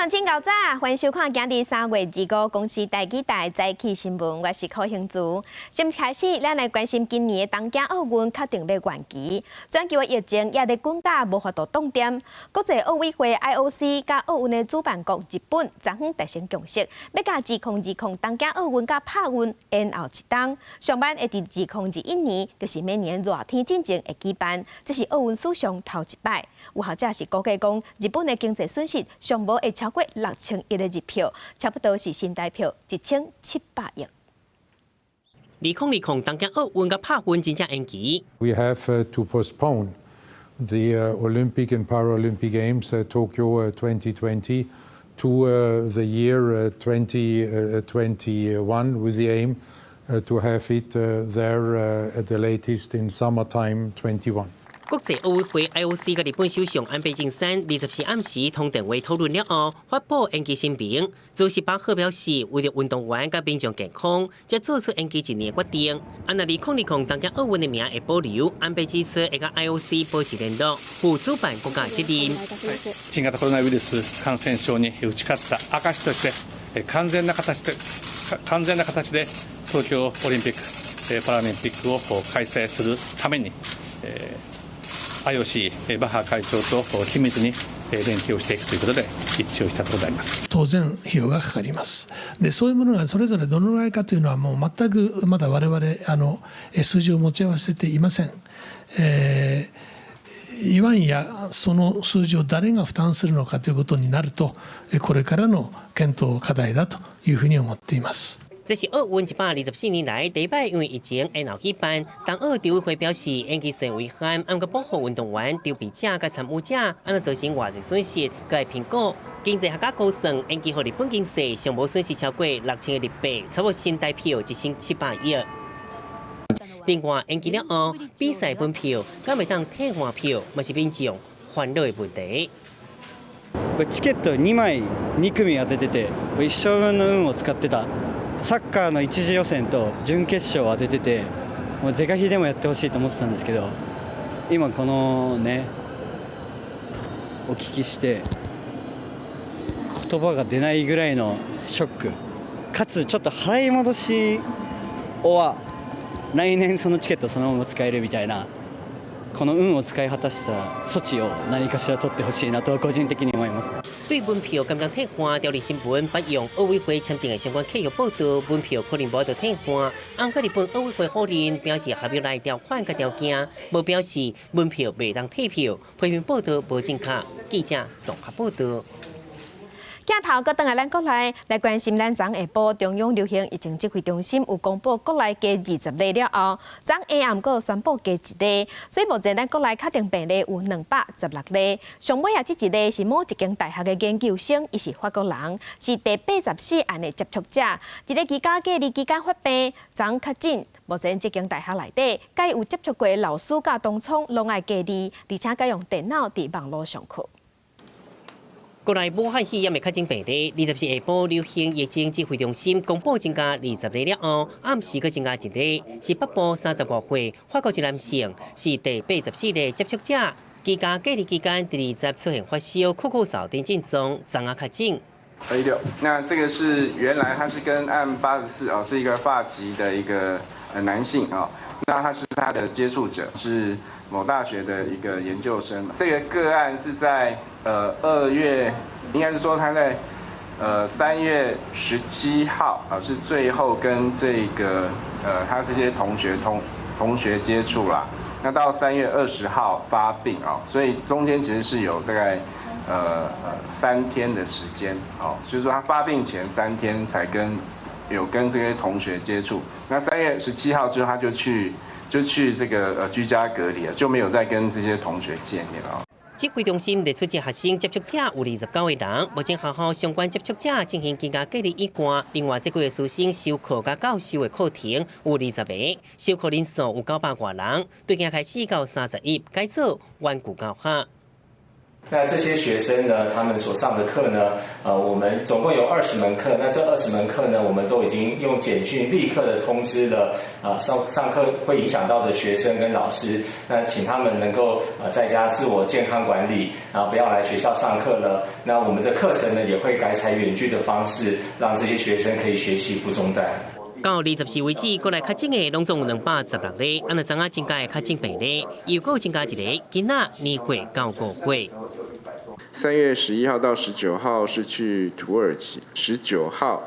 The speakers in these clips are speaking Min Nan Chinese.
鄉親𠢕早，歡迎收看今日3月25公視台語台早起新聞，我是柯興珠。先開始，咱來關心今年的東京奧運確定欲延期，全球的疫情也咧滾甲無法度擋點。國際奧委會 IOC 佮奧運的主辦國日本，昨昏達成共識，欲共2020東京奧運佮帕運延後一冬，上晚會佇2021年，就是明年熱天進前會舉辦。這是奧運史上頭一擺。有學者是估計講，日本的經濟損失上無會超過6000億的日票，差不多是新台票1700億。2020東京奧運佮帕運真正延期。 We have to postpone the Olympic and Paralympic Games Tokyo 2020 to the year 2021 with the aim to have it there at the latest in summertime 21. 國際奧委會 IOC 佮日本首相安倍晉三24暗時通電話討論了後，發布延期聲明。主席巴赫表示，為著運動員佮民眾健康，才做出延期一年的決定。啊，若2020東京奧運的名會保留，安倍指出會佮 IOC 保持聯絡，負主辦國家責任。新型コロナウイルス感染症に打ち勝った証として、完全な形で東京オリンピック・パラリンピックを開催するために、IOC バッハ会長と緊密に連携をしていくということで一致をしたところであります。当然費用がかかります。で、そういうものがそれぞれどのぐらいかというのは、もう全くまだ我々数字を持ち合わせていません。いわんやその数字を誰が負担するのかということになると、これからの検討課題だというふうに思っています。這是奧運124年來第一擺因為疫情延後舉辦。東奧籌委會表示，延期雖遺憾，毋過保護運動員、籌備者佮參與者，按怎造成偌濟損失，閣會評估。經濟學家估算，延期予日本經濟上無損失超過6000億日幣，差不多新台票1700億。另外，延期了後，比賽門票敢會當退換票，嘛是民眾煩惱的問題。チケット2枚2組当ててて、一生分の運を使ってた。サッカーの一次予選と準決勝を当ててて、もう是が非でもやってほしいと思ってたんですけど、今このね、お聞きして言葉が出ないぐらいのショックかつ、ちょっと払い戻しは来年そのチケットそのまま使えるみたいな、この運を使い果たした措置を何かしら取ってほしいなと個人的に思います。對門票敢當退換，朝日新聞引用奧委會簽訂的相關契約報導，門票可能無法度退換。毋過日本奧委會否認，表示合約內條款佮條件，無表示門票袂當退票。批評報導無正確。記者綜合報導。鏡頭閣轉來咱國內來關心，咱昨下晡中央流行疫情指揮中心有公布國內加20例了後，昨下暗閣宣布加一例，所以目前咱國內確定病例有216例。上尾仔這一例是某一間大學的研究生，伊是法國人，是第84案的接觸者，佇咧居家隔離期間發病，昨確診。目前這間大學內底，佮伊有接觸過的老師佮同窗攏愛隔離，而且改用電腦佇網路上課。國內武漢肺炎的確診病例，24下晡流行疫情指揮中心公布增加20例了後，暗時閣增加一例，是北部35歲法國籍男性，是第84例接觸者。居家隔離期間，第二十出現發燒、咳咳嗽等症狀，昨下確診。 A6，那這個是原來他是跟案84哦，是一個法籍的一個男性哦，那他是他的接觸者，是某大學的一個研究生。這個個案是在2月，應該是說他在3月17號啊，是最後跟這個他這些同學接觸啦。那到3月20號發病啊，所以中間其實是有大概3天的時間哦，就是說他發病前三天才有跟這些同學接觸。那3月17號之後，他就去這個居家隔離了，就沒有再跟這些同學見面了。指揮中心列出這學生接觸者有29個人，目前學校相關接觸者進行居家隔離以外，另外這幾個師生修課佮教授的課程有20個，修課人數有900外人，對今開始到31改做遠距教學。那這些學生呢，他們所上的課呢，我們總共有二十門課。那這二十門課呢，我們都已經用簡訊立刻的通知了，上上課會影響到的學生跟老師，那請他們能夠在家自我健康管理，然後不要來學校上課了。那我們的課程呢，也會改採遠距的方式，讓這些學生可以學習不中斷。到24為止，國內確診的攏總有216例，按呢昨仔增加的確診病例又閣增加一個，囡仔年歲到5歲。 3月11號到19號是去土耳其，19號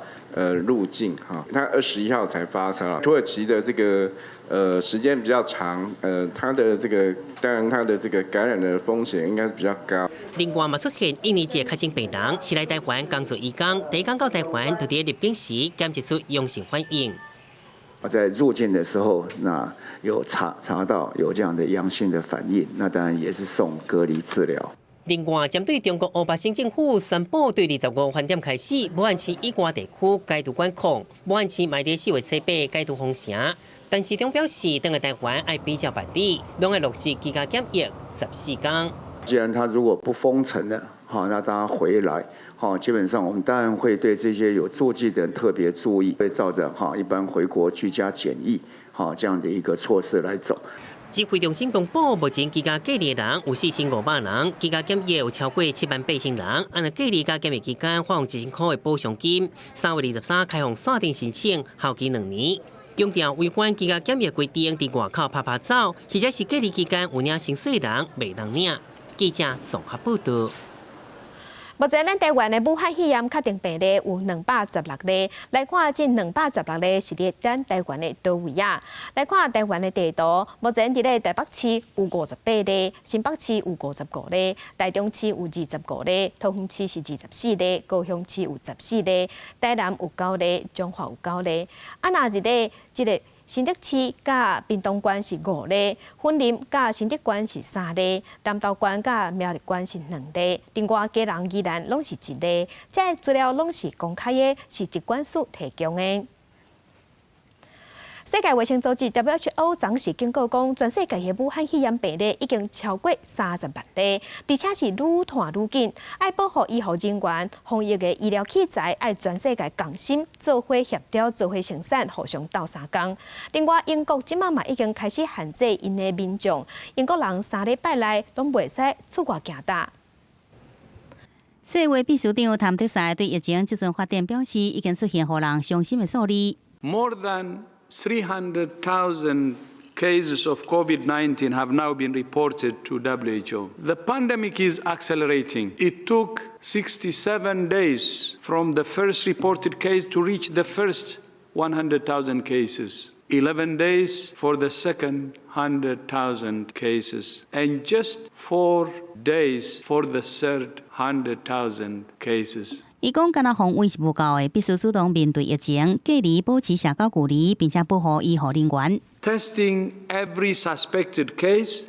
入境哈，他21號才發燒。土耳其的這個時間比較長，他的這個當然他的這個感染的風險應該比較高。另外嘛出現印尼籍確診病人，是來台灣工作移工，第一工到台灣就佇入境時檢測出陽性反應。在入境的時候，那有查到有這樣的陽性的反應，那當然也是送隔離治療。另外，針對中國湖北省政府宣布，對25飯店開始，武漢市以外地區解除管控，武漢市嘛佇4月初8解除封城。陳時中表示，轉來台灣愛比照辦理，攏愛落實居家檢疫14天。既然他如果不封城了，好，那大家回來，好，基本上我們當然會對這些有足跡的人特別注意，會照著哈一般回國居家檢疫，好這樣的一個措施來走。指揮中心公布，目前居家隔離的人有4500人，居家檢疫有超過7萬8千人。按呢隔離佮檢疫期間發放1000箍的補償金。3月23開放線頂申請，效期2年。強調違反居家檢疫規定，佇外口趴趴走，或者是隔離期間有領薪水的人，袂當領。記者綜合報道。目前咱台灣的武漢肺炎確定病例有216例，來看這216例是佇咱台灣的佗位啊？來看台灣的地圖，目前佇咧台北市有58例，新北市有55例，台中市有25例，桃園市是24例，高雄市有14例，台南有9例，彰化有9例。啊，若佇咧這个新竹市佮屏東縣是5例，雲林佮新竹縣是3例，南投縣佮苗栗縣是2例，另外基隆、宜蘭攏是1例。這个資料攏是公開的，是疾管署提供的。世界衛生組織 WHO 昨時警告講，全世界的武漢肺炎病例已經超過30萬例，而且是愈傳愈緊。愛保護醫護人員、防疫的醫療器材，愛全世界共心做伙協調、做伙生產，互相鬥相共。另外，英國這馬嘛已經開始限制𪜶的民眾，英國人3禮拜內攏袂使出外行踏。世衛秘書長譚德塞對疫情這陣發展表示，已經出現予人傷心的數字。 More than 300,000 cases of COVID-19 have now been reported to WHO. The pandemic is accelerating. It took 67 days from the first reported case to reach the first 100,000 cases. 11 days for the second 100,000 cases, and just 4 days for the third 100,000 cases. 伊講，干焦防衛是無夠的，必須主動面對疫情，隔離保持社交距離，並且保護醫護人員。 Testing every suspected case,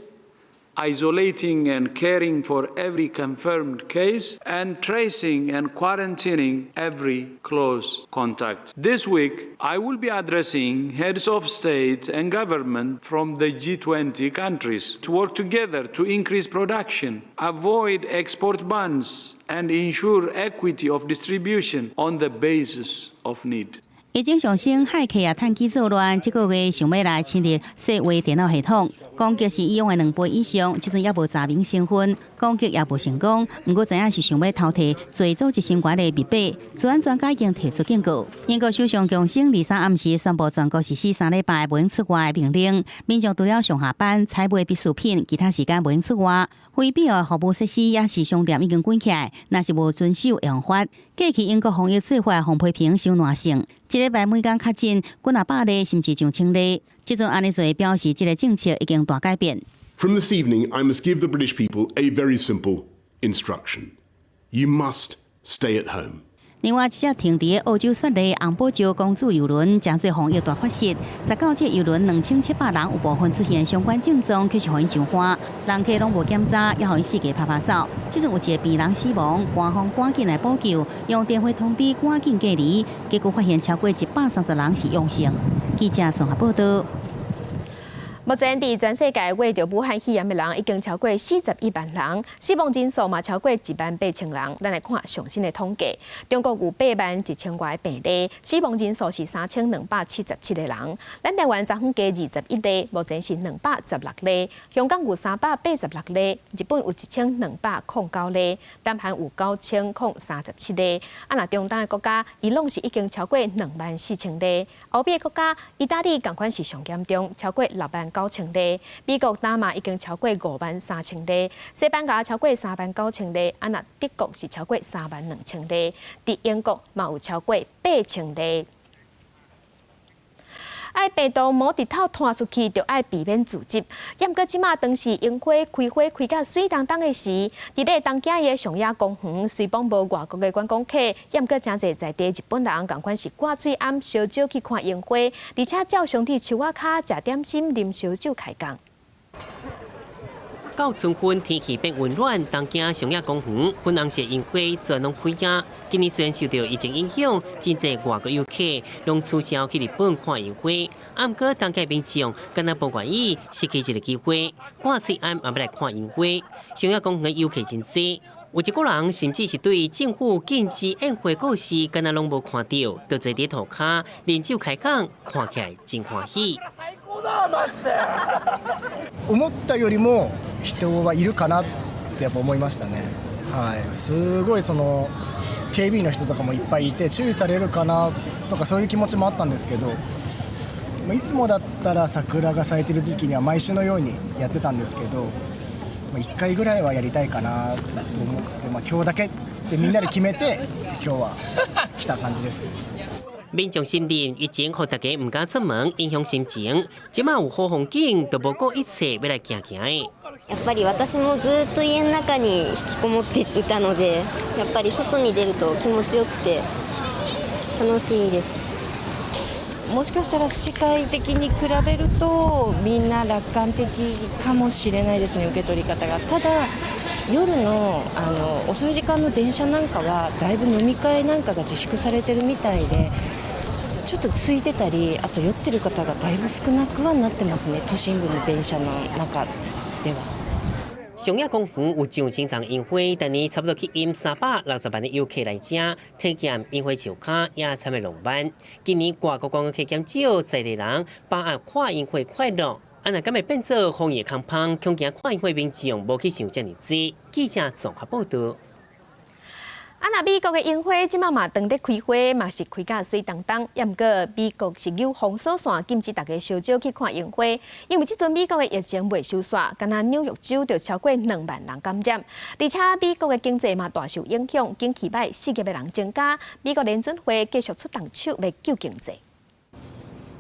isolating and caring for every confirmed case, and tracing and quarantining every close contact. This week, I will be addressing heads of state and government from the G20 countries to work together to increase production, avoid export bans, and ensure equity of distribution on the basis of need. 疫情上升，駭客也趁機作亂，這個月想欲來侵入世衛電腦系統，攻擊是以往的2倍以上，這陣猶無查明身份，攻擊也無成功。毋過知影是想欲偷提濟組織相關的密碼，資安專家已經提出警告。英國首相強生23暗時宣布全國實施3禮拜袂用出外的命令，民眾除了上下班、採買必需品，其他時間袂用出外。非必要的服務設施抑是商店已經關起來，若是無遵守會予罰。過去英國防疫做法予批評傷懶性，這禮拜每工確診幾若百例，甚至上千例。這陣按呢做表示，這个政策已經大改變。 From this evening, I must give the British people a very simple instruction. You must stay at home. 另外，這隻停佇澳洲雪梨紅寶石公主郵輪，誠濟防疫大發現，19隻郵輪2700人有部分出現相關症狀，卻是予𪜶上岸，人客攏無檢查，猶予𪜶四界趴趴走。這陣有一个病人死亡，官方趕緊來補救，用電話通知趕緊隔離，結果發現超過130人是陽性。記者綜合報道。目前佇全世界罹著武漢肺炎的人已經超過41萬人，死亡人數嘛超過1萬8千人。咱來看上新的統計，中國有8萬1千外病例，死亡人數是3277個人。咱台灣昨昏加21例，目前是216例。香港有386例，日本有1209例，南韓有9037例。啊，若中東的國家，伊朗是已經超過2萬4千例。歐美國家，意大利仝款是上嚴重，超過6萬9千例。美國丹麥已經超過5萬3千例，西班牙超過3萬9千例，啊，若德國是超過3萬2千例，佇英國嘛有超過8千例。愛病毒無直透拖出去，就愛避免聚集。毋過這馬當時櫻花開花開甲媠當當的時，佇咧東京的上野公園，雖罔無外國的觀光客，毋過誠濟在地日本人仝款是掛喙罨燒酒去看櫻花，而且照常佇樹仔跤食點心、啉燒酒開講。到春分天氣變溫暖，東京上野公園粉紅色櫻花全攏開啊！今年雖然受到疫情影響，真濟外國遊客攏取消去日本看櫻花。啊，毋過東京民眾敢若無願意失去這個機會，掛喙罨也欲來看櫻花。上野公園遊客真濟，有一個人甚至是對政府禁止宴會告示，敢若攏無看著，就坐佇塗跤啉酒開講，看起來真歡喜。思ったよりも人はいるかなってやっぱ思いましたね。はい、すごいその警備員の人とかもいっぱいいて注意されるかなとかそういう気持ちもあったんですけど、いつもだったら桜が咲いてる時期には毎週のようにやってたんですけど、1回ぐらいはやりたいかなと思って、まあ、今日だけってみんなで決めて今日は来た感じです。民眾心認疫情予大家毋敢出門，影響心情。這馬有好風景，就無顧一切欲來行行的。やっぱり私もずっと家の中に引きこもっていたので、やっぱり外に出ると気持ちよくて楽しいです。もしかしたら世界的に比べるとみんな楽観的かもしれないですね、受け取り方が。ただ夜の遅い時間の電車なんかはだいぶ飲み会なんかが自粛されてるみたいで、ちょっと空いてたり、あと酔ってる方がだいぶ少なくはなってますね、都心部の電車の中では。上野公園有上千叢櫻花，逐年差不多吸引360萬的遊客來遮體驗櫻花樹跤，野餐的浪漫。今年外國觀光客減少，在地人把握看櫻花快樂。啊，若敢會變做防疫空芳，恐驚看櫻花民眾無去想遮爾濟。記者綜合報道。啊，若美國的櫻花這馬嘛當咧開花，嘛是開甲媠當當。毋過美國是有封鎖線，禁止大家燒酒去看櫻花，因為這陣美國的疫情未收煞，敢若紐約州就超過2萬人感染，而且美國的經濟嘛大受影響，景氣䆀，失業的人增加。美國聯準會繼續出重手欲救經濟。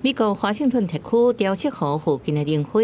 美國華盛頓特區雕飾湖附近的櫻花，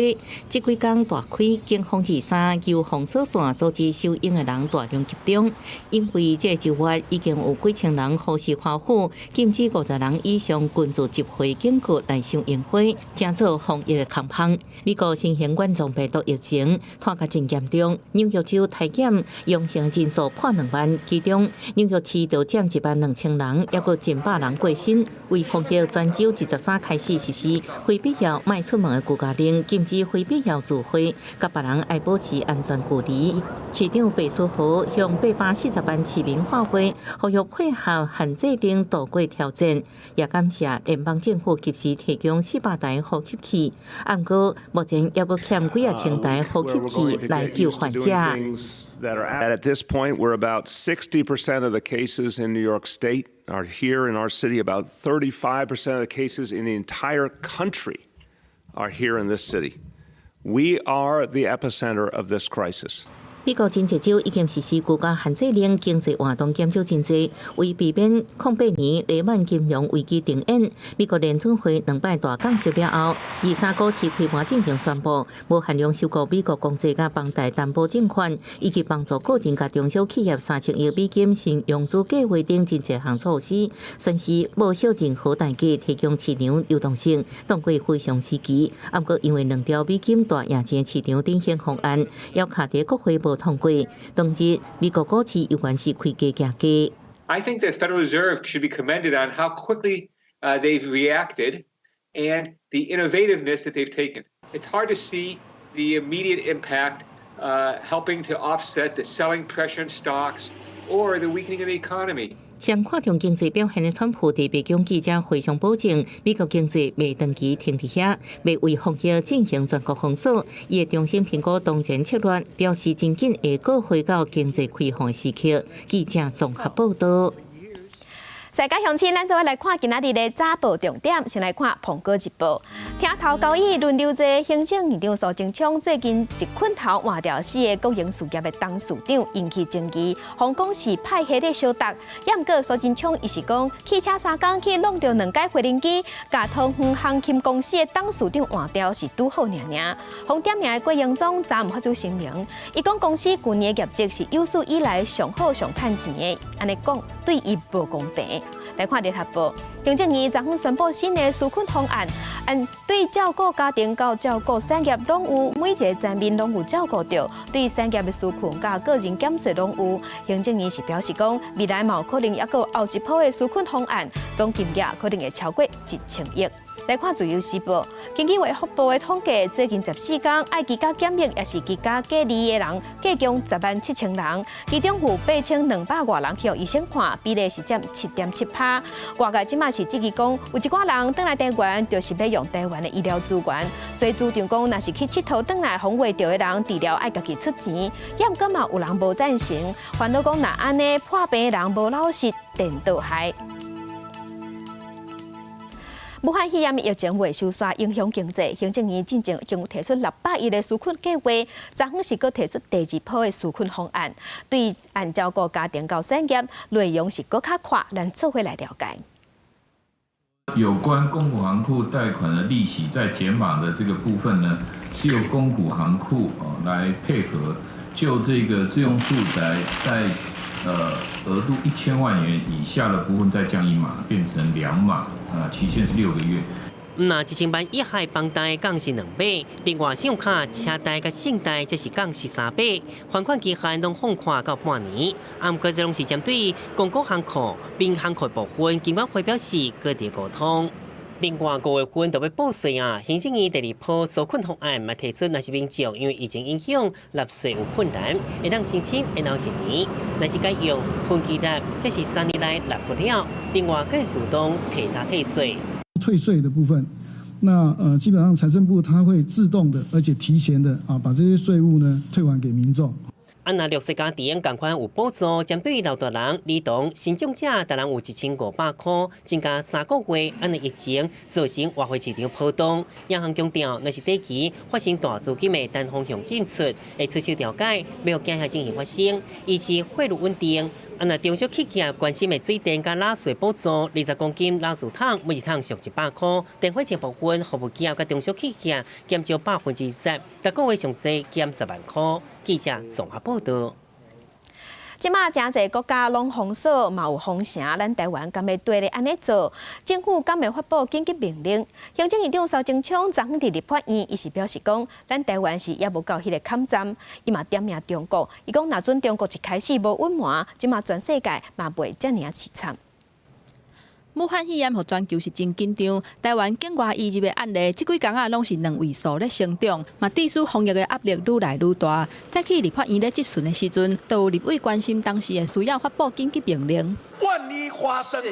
這幾工大開，警方23由封鎖線阻止賞櫻的人大量集中。因為這個週月已經有幾千人呼籲華府禁止50人以上群聚集會景區來賞櫻花，成做防疫的空芳。美國新型冠狀病毒疫情拖甲真嚴重，紐約州篩檢陽性人數破2萬，其中紐約市就佔1萬2千人，猶閣近百人過身。為防疫，全州23開始實施非必要莫出門的居家令，禁止非必要聚會，佮別人愛保持安全距離。市長白思豪向840萬市民發話，呼籲配合限制令渡過挑戰，也感謝聯邦政府及時提供400台呼吸器。毋過目前猶閣欠幾仔千台呼吸器來救患者。 At this point, we're about 60% of the cases in New York State are here in our city. About 35% of the cases in the entire country are here in this city. We are the epicenter of this crisis. 美國真濟州已經實施居家限制令，經濟活動減少真濟，為避免08年雷曼金融危機重演，美國聯準會兩擺大降息了後，23股市開盤進前宣布無限量收購美國公債佮房貸擔保證券，以及幫助個人佮中小企業3000億美金新融資計劃等真濟項措施，宣示無惜任何代價提供市場流動性，當過非常時期。毋過因為兩兆美金大贏錢市場振興方案，猶卡佇國會無通過，當日美國股市猶原是開低行低。 I think the Federal Reserve should be commended on how quickly they've reacted and the innovativeness that they've taken. It's hard to see the immediate impact helping to offset the selling pressure in stocks or the weakening of the economy. 上看重經濟表現的川普佇白宮記者會上保證，美國經濟袂長期停佇遐，袂為防疫進行全國封鎖。伊會重新評估當前策略，表示真緊會閣回到經濟開放的時刻。記者綜合報道。世界鄉親，咱做伙來看今仔日的早報重點，先來看《蘋果日報》。聽頭交易輪流坐行政院長蘇貞昌最近一棍頭換掉四个國營事業的董事長，引起爭議。風講是派系咧相鬥，也毋過蘇貞昌伊是講汽車三工去弄著兩架飛行機，共桃園航勤公司的董事長換掉是拄好爾爾。予點名的郭榮宗昨暗發出聲明，伊講公司舊年的業績是有史以來上好上趁錢的，按呢講對伊無公平。來看聯合報，行政院昨昏宣布新的紓困方案，按對照顧家庭到照顧產業攏有，每一个層面攏有照顧著，對產業的紓困佮個人減稅攏有。行政院是表示講，未來嘛有可能猶閣有後一波的紓困方案，總金額可能會超過1000億。來看自由時報，根據衛福部的統計，最近14天愛居家檢疫抑是居家隔離的人，計共10萬7千人，其中有8200外人去予醫生看，比例是佔7.7趴。外界這馬是質疑講，有一寡人轉來台灣，就是欲用台灣的醫療資源，所以主張講，若是去𨑨迌轉來予穢著的人，治療愛家己出錢，也毋過嘛有人無贊成，煩惱講若按呢破病的人無老實，顛倒害。武漢肺炎疫情未收煞，影響經濟。行政院進前已經提出600億的紓困計劃，昨昏是閣提出第二波的紓困方案，對按照顧家庭到產業內容是閣較闊，咱做伙來了解。有關公股行庫貸款的利息在減碼的這個部分呢，是由公股行庫哦來配合，就這個自用住宅在額度1000萬元以下的部分再降一碼，變成2碼。啊，期限是6個月。若1000萬以下房貸降是2碼，另外信用卡、車貸佮信貸則是降是3碼，還款期限攏放寬到半年。啊，毋過這攏是針對公股行庫、民行庫部分，金管會表示閣佇溝通。另外5月份就欲報稅啊，行政院第二波紓困方案嘛提出，若是民眾因為疫情影響納稅有困難，會當申請延後一年；若是改用分期納，則是3年內納不了。另外，閣會自動提早退稅。退稅的部分，那基本上財政部它會自動的，而且提前的啊，把這些稅務呢退還給民眾。啊，若弱勢家庭仝款有補助，針對老大人、兒童、身障者，逐人有1500塊，增加3個月。按呢疫情造成外匯市場波動，央行強調，若是短期發生大資金的單方向進出，會出手調解，袂予驚嚇情形發生，維持匯率穩定。啊，若中小企業關心的水電佮垃圾補助，20公斤垃圾桶每一桶俗100塊，電費這部分服務業佮中小企業減少10%，逐個月上濟減10萬塊。記者綜合報道。這馬誠濟國家攏封鎖，嘛有封城，咱台灣敢會綴咧按呢做？政府敢會發布緊急命令？行政院長蘇貞昌昨昏佇立法院，伊是表示講，咱台灣是猶無到彼个坎站。伊嘛點名中國，伊講若準中國一開始無隱瞞，這馬全世界嘛袂遮爾凄慘。武漢肺炎予全球是真緊張，台灣境外移入的案例，這幾工仔攏是兩位數咧成長，嘛致使防疫的壓力愈來愈大。早起立法院咧質詢的時陣，就有立委關心當時會需要發布緊急命令。萬一發生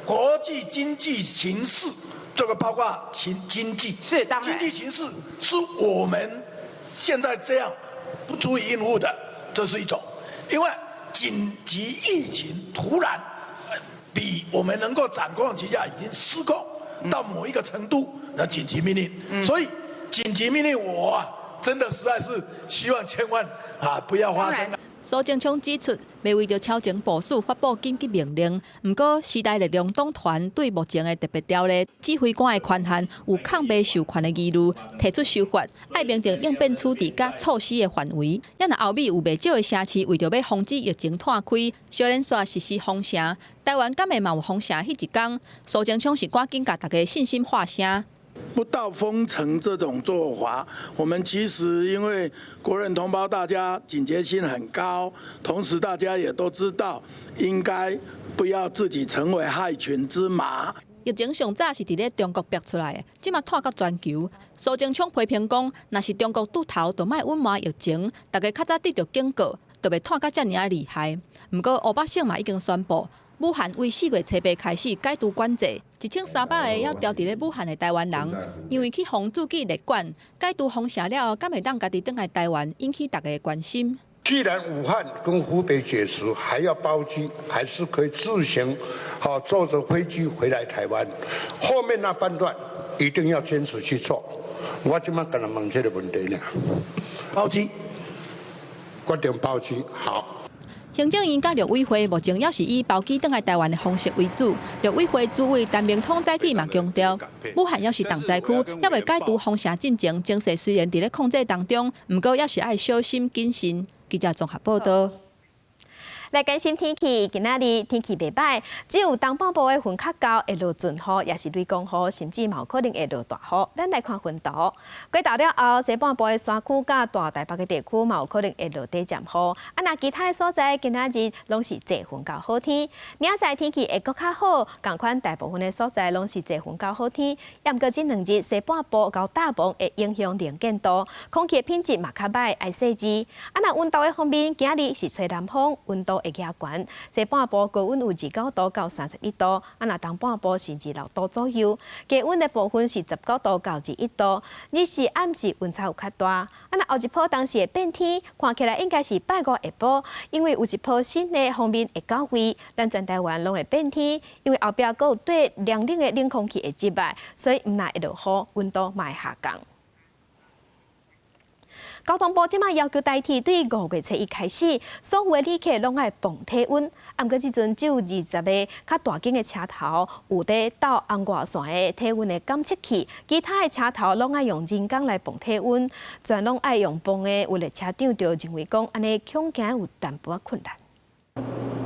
國際經濟形勢，這個包括經濟是當然經濟形勢是我們現在這樣不足以應付的，這是一種，因為緊急疫情突然。比我們能夠掌控之下已經失控到某一個程度，那緊急命令。所以緊急命令我啊，真的實在是希望千萬啊不要發生。蘇貞昌指出，袂為著超前部署發布緊急命令，毋過時代力量黨團對目前的特別條例指揮官的權限有抗袂授權的疑慮，提出修法，愛明定應變處置佮措施的範圍。也若後尾有袂少的城市為著欲防止疫情湠開，小連續實施封城，台灣敢會嘛有封城彼一工？蘇貞昌是趕緊共大家信心喊聲。不到封城這種做法，我們其實因為國人同胞大家警覺性很高，同時大家也都知道應該不要自己成為害群之馬。疫情上早是佇咧中國爆出來的，這馬湠到全球。蘇貞昌批評講，若是中國拄頭就莫隱瞞疫情，逐家較早得著警告，就袂湠甲遮爾仔厲害。毋過湖北省嘛已經宣布，武漢為4月初8開始解除管制，1300個猶牢佇咧武漢的台灣人，因為去予注記列管，解除封城了後，敢會當家己轉來台灣，引起大家的關心。既然武漢跟湖北解除，還要包機，還是可以自行好坐着飛機回來台灣。後面那半段一定要堅持去做。我這馬跟他問這個問題呢。包機，決定包機好。行政院佮陸委會目前猶是以包機轉來台灣的方式為主。陸委會主委陳明通早起嘛強調，武漢猶是重災區，猶未解除封城進前，情勢雖然佇咧控制當中，毋過猶是愛小心謹慎。記者綜合報道。來關心天氣，今仔日天氣袂䆀，只有東半部的雲較厚，會落陣雨，抑是雷公雨，甚至嘛有可能會落大雨。咱來看雲圖，過晝了後，西半部的山區佮大台北的地區嘛有可能會落短暫雨。啊，若其他的所在，今仔日攏是濟雲到好天。明仔載天氣會閣較好，仝款大部分的所在攏是濟雲到好天。也毋過這兩日西半部到大霧會影響能見度，空氣的品質嘛較䆀，愛細緻。啊，若溫度的方面，今日是吹南風，溫度會加懸，西半部高溫有29度到31度，啊，若東半部是26度左右，低溫的部分是19度到21度。日時暗時溫差有較大。啊，若後一波當時會變天，看起來應該是拜五下晡，因為有一波新的鋒面會到位，咱全台灣攏會變天，因為後壁閣有對涼冷的冷空氣會入來，所以毋但會落雨，溫度嘛會下降。交通部這馬要求台鐵對5月初1開始，所有的旅客攏愛磅體溫。毋過這陣只有20個較大間的車頭有佇鬥紅外線的體溫的監測器，其他的車頭攏愛用人工來磅體溫，全攏愛用磅的。有列車長就認為講，按呢恐驚有淡薄仔困難。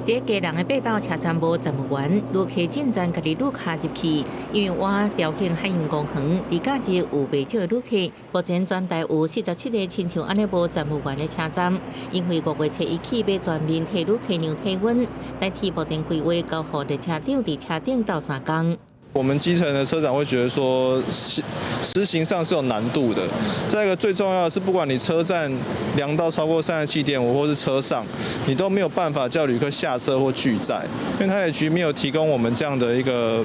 佇基隆的八斗車站無站務員，旅客進站家己擼跤入去，因為倚調景海洋公園，佇假日有袂少的旅客。目前全台有47個親像按呢無站務員的車站，因為5月初1起欲全面替旅客量體溫，台鐵目前規劃交予列車長佇車頂鬥相共。我們基層的車長會覺得說，實行上是有難度的。再一個最重要的是，不管你車站量到超過37.5，或是車上，你都沒有辦法叫旅客下車或拒載，因為台鐵局沒有提供我們這樣的一個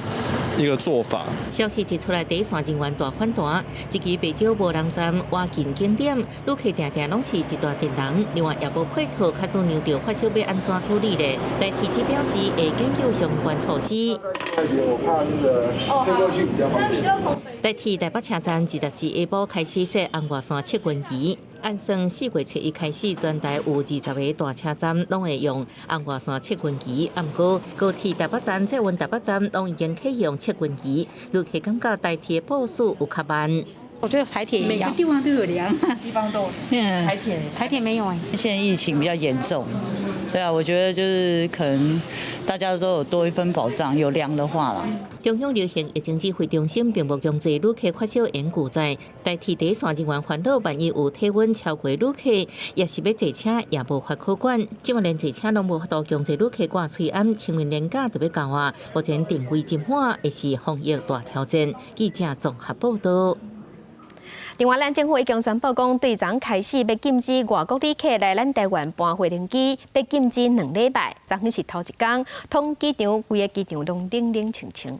做法。消息一出來，第一線人員大反彈，這期袂少無人站倚近景點，旅客定定攏是一大陣人。另外也無配套，假使量著發燒欲按怎處理咧？台鐵只表示會研究相關措施。我怕那個飛過去比較方便。台鐵台北車站24下晡開始設紅外線測溫儀，按算4月初1開始，全台有20個大車站攏會用紅外線測溫儀。毋過高鐵台北站、捷運台北站攏已經啟用測溫儀，旅客感覺台鐵部署有較慢。我覺得台鐵每個地方都有量，地方都有。台鐵台鐵沒有哎。現在疫情比較嚴重，對啊，我覺得就是可能大家都有多一份保障，有量的話啦。中央流行疫情指揮中心並無強制旅客發燒免拒載，台鐵第一線人員煩惱，萬一有體溫超過旅客，抑是欲坐車也無法可管。這馬連坐車攏無法度強制旅客掛喙罨，清明連假就欲到啊！目前訂位真滿，會是防疫大挑戰。記者綜合報道。另外，咱政府已經宣布講，對昨開始欲禁止外國旅客來咱台灣搬飛行機，欲禁止2禮拜。昨昏是頭一工，桃園機場規个機場攏冷冷清清。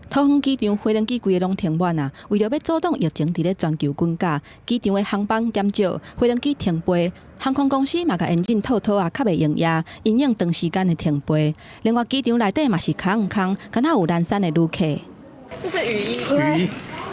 桃園機場飛行機規个攏停滿啊！為著欲阻擋疫情佇咧全球滾價，機場的航班減少，飛行機停飛，航空公司嘛共引進套套啊，較袂營業，因應長時間的停飛。另外，機場內底嘛是空空，敢若有懶散的旅客。這是雨衣，因為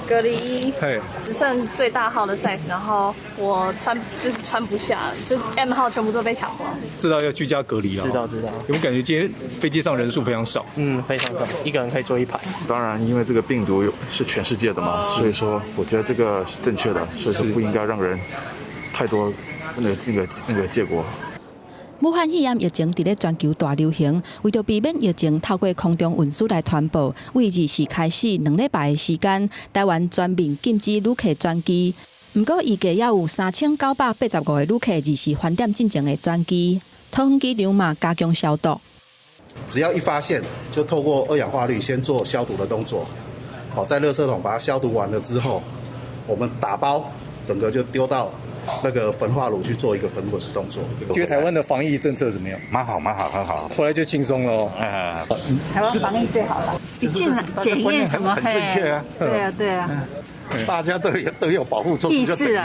隔離衣只剩最大號的 size，然後我穿就是穿不下，就 M 號全部都被搶光。知道要居家隔離了，知道知道。有沒有感覺今天飛機上人數非常少？嗯，非常少，一個人可以坐一排。當然，因為這個病毒是全世界的嘛，所以說我覺得這個是正確的，所以說不應該讓人太多那個結果。武漢肺炎疫情佇咧全球大流行，為著避免疫情透過空中運輸來傳播，為24開始2禮拜的時間，台灣全面禁止旅客轉機。毋過預計猶有3985個旅客24飯點進前會轉機，桃園機場嘛加強消毒。只要一發現，就透過二氧化氯先做消毒的動作。好，在垃圾桶把它消毒完了之後，我們打包，整個就丟到那個焚化爐去做一個焚毀的動作。覺得台灣的防疫政策怎麼樣？蠻好，蠻好，很好。後來就輕鬆了。台灣防疫最好了，一進來檢驗什麼？很正確啊。對啊，對啊。大家都有保護措施就對。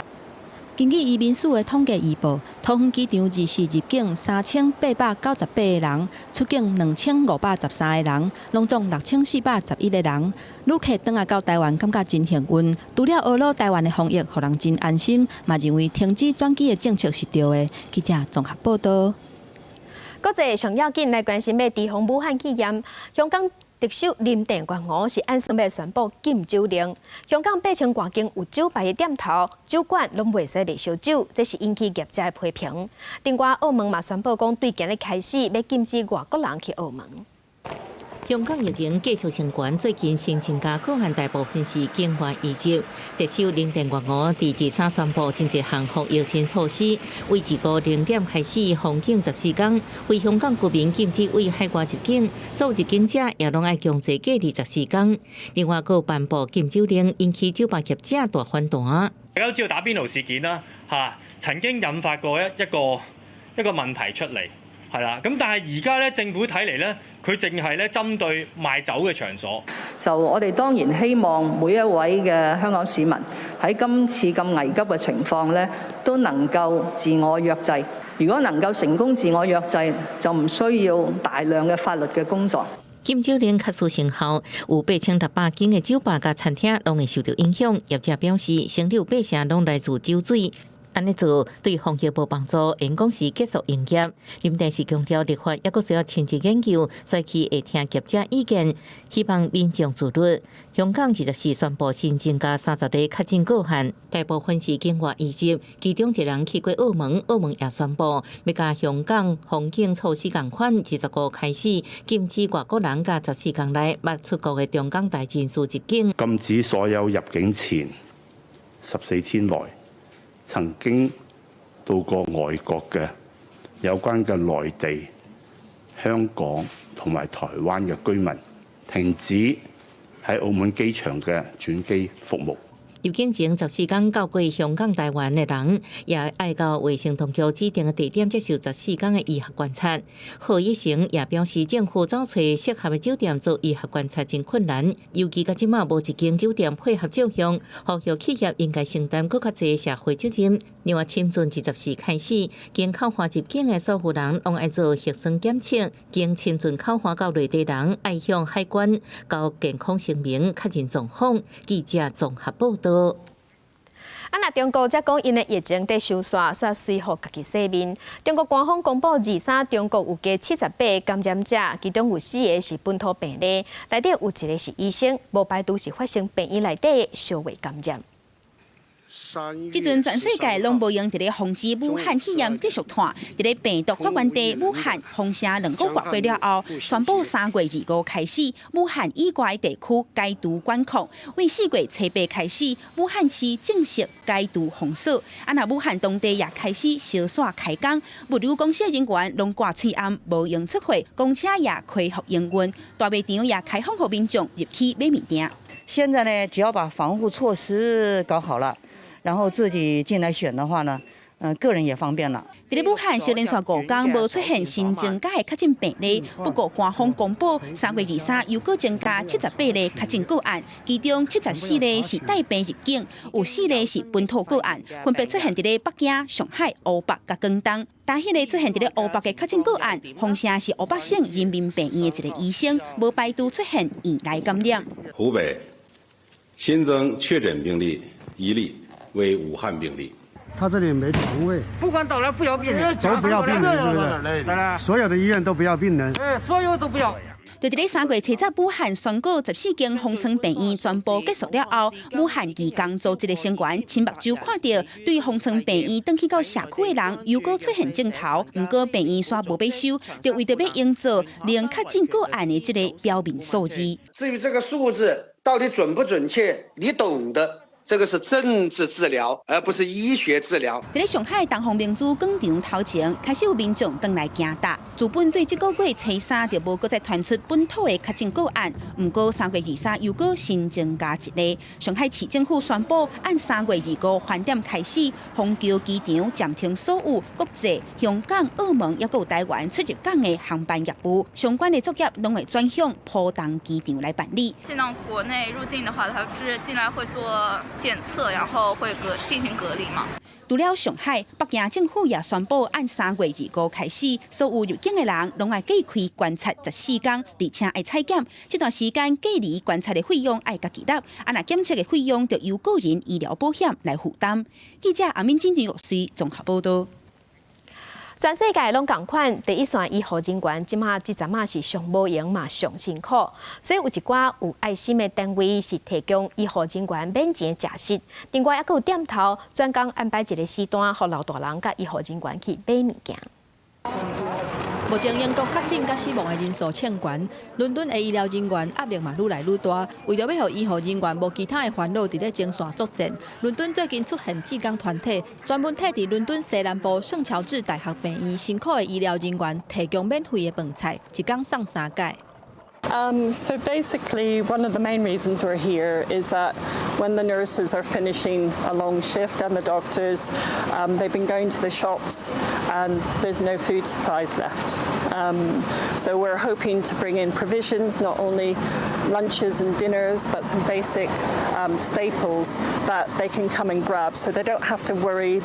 根據移民署的統計預報，桃園機場24入境3898個人，出境2513個人，攏總6411個人。旅客轉來到台灣，感覺真幸運。除了呵咾台灣的防疫，予人真安心，嘛認為停止轉機的政策是對的。記者綜合報道。國際上要緊來關心欲提防武漢肺炎，香港特首林鄭月娥是按算欲宣布禁酒令。香港8000外間有酒吧的店頭、酒館攏袂使賣燒酒，這是引起業界的批評。另外，澳門嘛宣布講，對今日開始欲禁止外國人去澳門。香港疫情繼續升懸，最近新增加個案大部分是境外移入。特首林鄭月娥佇23宣布真濟項防疫新措施，為25零點開始封境14天，非香港居民禁止對海外入境，所有入境者也攏愛強制隔離十四天。另外，閣頒布禁酒令，引起酒吧業者大反彈。大家都知道打邊爐事件啦，嚇曾經引發過一個問題出嚟。係啦，咁但係而家咧，政府睇嚟咧，佢淨係咧針對賣酒嘅場所。就我哋當然希望每一位嘅香港市民喺今次咁危急嘅情況咧，都能夠自我約制。如果能夠成功自我約制，就唔需要大量嘅法律嘅工作。禁酒令確實生效，有8600間嘅酒吧佮餐廳攏會受到影響。業者表示，生理有八成攏來自酒水。按呢做對防疫無幫助，因講是結束營業。林鄭是強調立法猶閣需要深入研究，所以會聽業者意見，希望民眾自律。香港24宣布新增加30例確診個案，大部分是境外移入，其中一人去過澳門，澳門也宣布欲佮香港封境措施仝款，25開始禁止外國人佮14天內捌出國的中港台人士入境。禁止所有入境前14天內曾經到過外國嘅有關嘅內地、香港同埋台灣嘅居民，停止喺澳門機場嘅轉機服務。入境前14天到過香港、台灣的人，也愛到衛生當局指定的地點接受十四天的醫學觀察。賀一誠也表示，政府找揣適合的酒店做醫學觀察真困難，尤其到這馬無一間酒店配合照向，呼籲企業應該承擔閣較濟社會責任。另外，深圳24開始，經口岸入境的所有人攏愛做核酸檢測，經深圳口岸到內地人愛向海關交健康聲明確認狀況。記者綜合報道。啊，若中國則講𪜶的疫情佇收煞，煞隨予家己洗面。中國官方公布23，中國有加78个感染者，其中有四个是本土病例，內底有一個是醫生，無排除是發生病院內底的相互感染。這陣全世界攏無閒佇咧防止武漢肺炎繼續傳，佇咧病毒發源地武漢封城2個月過了後，宣布3月25開始，武漢以外地區解除管控。為4月初8開始，武漢市正式解除封鎖。啊，若武漢當地也開始小細開工，物流公司人員攏掛喙罨，無閒出貨，公車也恢復營運，大賣場也開放予民眾入去買物件。現在呢，只要把防護措施搞好了，然後自己進來選的話呢，個人也方便了。佇咧武漢，小連續5天無出現新增加的確診病例，不過官方公布3月23又閣增加78例確診個案，其中74例是帶病入境，有4例是本土個案，分別出現佇咧北京、上海、湖北佮廣東。但彼個出現佇咧湖北的確診個案，封城是湖北省人民病院的一個醫生，無排除出現院內感染。湖北新增確診病例1例，為武漢病例。他這裡沒床位，不管到哪不要病人，都不要病人，是不是？所有的醫院都不要病人，哎，所有都不要。就佇咧3月7日，武漢宣告14間方艙病院全部結束了後，武漢義工組織的成員親目睭看著，對方艙病院轉去到社區的人，又閣出現症頭，毋過病院煞無欲收，就為著欲營造零確診個案的這個表面數字。至於這個數字到底準不準確，你懂的。這個是政治治療，而不是醫學治療。佇咧上海東方明珠廣場頭前，開始有民眾轉來行搭。自本對這個月初三就無閣再傳出本土的確診個案，毋過3月23又閣新增加一例。上海市政府宣布，按3月25飯點開始，虹橋機場暫停所有國際、香港、澳門抑閣有台灣出入港的航班業務，相關的作業攏會轉向浦東機場來辦理。進到國內入境的話，他是進來會做檢測，然後會隔進行隔離嘛。除了上海，北京政府也宣布，按3月25開始，所有入境的人攏愛隔開觀察14天，而且愛採檢。這段時間隔離觀察的費用愛家己納，啊若檢測的費用就由個人醫療保險來負擔。記者阿敏、金玉穗綜合報道。全世界攏仝款，第一線醫護人員這馬這陣仔是上無閒嘛上辛苦，所以有一寡有愛心的單位是提供醫護人員免錢食食。另外，抑閣有店頭專工安排一個時段，予老大人佮醫護人員去買物件。目前英國確診佮死亡的人數衝懸，倫敦的醫療人員壓力嘛愈來愈大。為著欲予醫護人員無其他的煩惱，佇咧前線作戰，倫敦最近出現志工團體，專門替佇倫敦西南部聖喬治大學病院辛苦的醫療人員提供免費的飯菜，一工送三擺。 So basically, one of the main reasons we're here is that when the nurses are finishing a long shift and the doctors, they've been going to the shops and there's no food supplies left. So we're hoping to bring in provisions, not only lunches and dinners, but some basic staples that they can come and grab so they don't have to worry.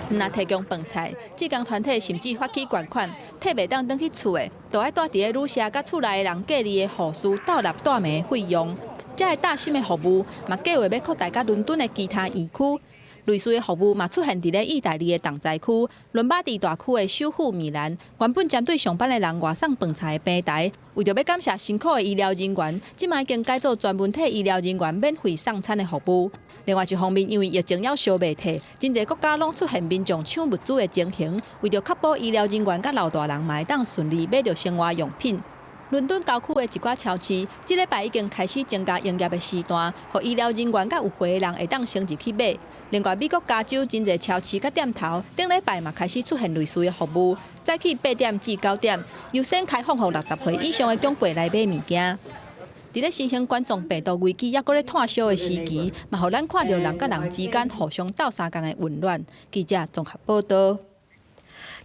毋但提供飯菜，志工團體甚至發起捐款，替袂當轉去厝的，就愛蹛佇咧旅社佮厝內的人隔離的護士鬥納蹛暝的費用。這个貼心的服務，嘛計劃欲擴大到倫敦的其他院區。類似的服務嘛出現佇咧意大利的重災區倫巴第大區的首府米蘭。原本針對上班的人外送飯菜的平台，為著欲感謝辛苦的醫療人員，這擺已經改做專門替醫療人員免費送餐的服務。另外一方面，因為疫情猶燒袂退，真濟國家攏出現民眾搶物資的情形，為著確保醫療人員佮老大人嘛會當順利買著生活用品。倫敦郊區的一寡超市，這禮拜已經開始增加營業的時段，予醫療人員佮有貨的人會當先入去買。另外，美國加州真濟超市佮店頭，頂禮拜嘛開始出現類似的服務，早起8點至9點，優先開放予60歲以上的長輩來買物件。佇咧新型冠狀病毒危機猶閣咧炭燒的時期，嘛予咱看著人佮人之間互相鬥相共的溫暖。記者綜合報道。